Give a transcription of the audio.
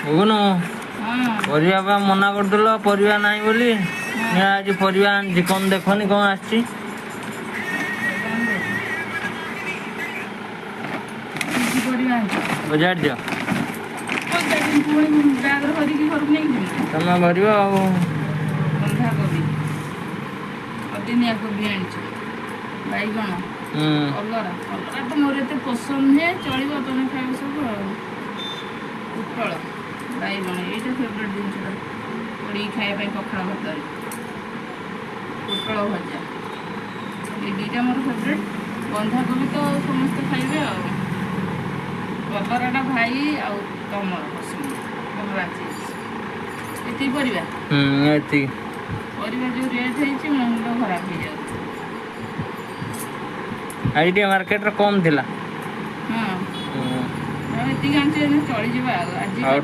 ବୁଗୁନୁ, ହଁ। ପରିବା ପା ମନା କରିଦେଲ ପରିବା ନାହିଁ ବୋଲି। ହଁ। ଆଜି ପରିବା ଆଣିଛି, କଣ ଦେଖନି କଣ ଆସିଛି। କି ପରିବା ଆଣିଛ? ବଜାର ଦିଅ। ପୁଣି ବ୍ୟାଗରେ ଭରିକି ଘରକୁ ନେଇକି ଯିବି? ତମେ ଭରିବ ଆଉ। ବନ୍ଧାକୋବି, ଅଦିନିଆ କୋବି ଆଣିଛ, ବାଇଗଣ, କଲରା। କଲରା ତ ମୋର ଏତେ ପସନ୍ଦ ନୁହେଁ, ଚଳିବ, ତମେ ଖାଇବ ସବୁ। ଆଉ ପୋଟଳ, ବାଇଗଣ, ଏଇଟା ଫେବରେଟ୍ ଜିନିଷଟା ପୋଡ଼ିକି ଖାଇବା ପାଇଁ ପଖାଳ ଭାତରେ। ପୋଟଳ ଭଜା, ଏଇ ଦୁଇଟା ମୋର ଫେବରେଟ୍। ବନ୍ଧାକୋବି ତ ସମସ୍ତେ ଖାଇବେ, ଆଉ କଲରାଟା ଭାଇ ଆଉ ତମର ପସନ୍ଦ। କଲରା ଚିପ୍ସ। ଏତିକି ପରିବା? ହୁଁ, ଏତିକି। ପରିବା ଯେଉଁ ରେଟ୍ ହେଇଛି, ମୋ ମୁଣ୍ଡ ଖରାପ ହେଇଯାଉଛି। ଆଜି ଟିକେ ମାର୍କେଟରେ କମ୍ ଥିଲା। ହଁ। ଆଉ ଏତିକି ଆଣିଛ, ଚଳିଯିବା ଆଉ ଆଜି। ଆଉ